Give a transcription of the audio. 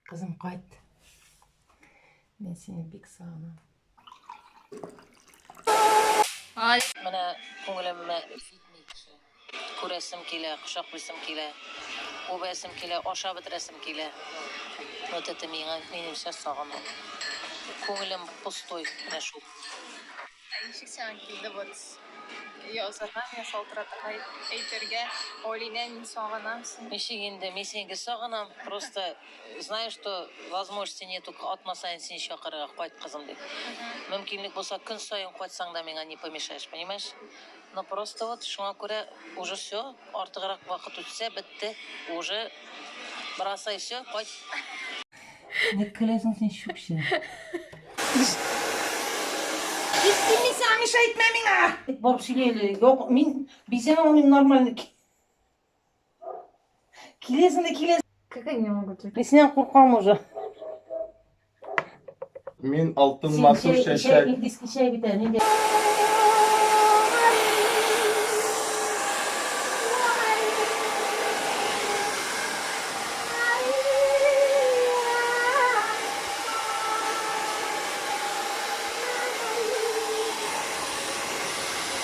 Кызым, кайт. Мин сине бик сагынам. Ай. Менә күңелемә җитми кеше. Күрәсем килә, кочаклыйсым килә, үбәсем килә, ашап бетерәсем килә. Вот это миңа, минемчә, сагыну. Күңелем пустой, менә шул. Ә ничек сиңа килде вот язарга, миңа шалтыратырга, әйтергә, Алинә, мин сагынам сине? Ничек инде, мин сине гел сагынам, просто знаю, что возможности нету атна саен сине чакырырга, кайт, кызым, дип. Мөмкинлек булса, көн саен кайтсаң да миңа не помешаешь, понимаешь? Но просто вот шуңа күрә уже все, артыграк вакыт үтсә, бетте, уже бросай все, кайт. Ник көләсең син, чүпче? Киттем мин сиңа, Миша, әйтмә миңа! Барып сөйлә әле. Юк, мин бизәнә алмыйм нормально. Киләсең дә киләсең. Как они могут Мин синнән куркам уже. Мин алтын матур чәчәк. Индийский чәй бит әле, нинди.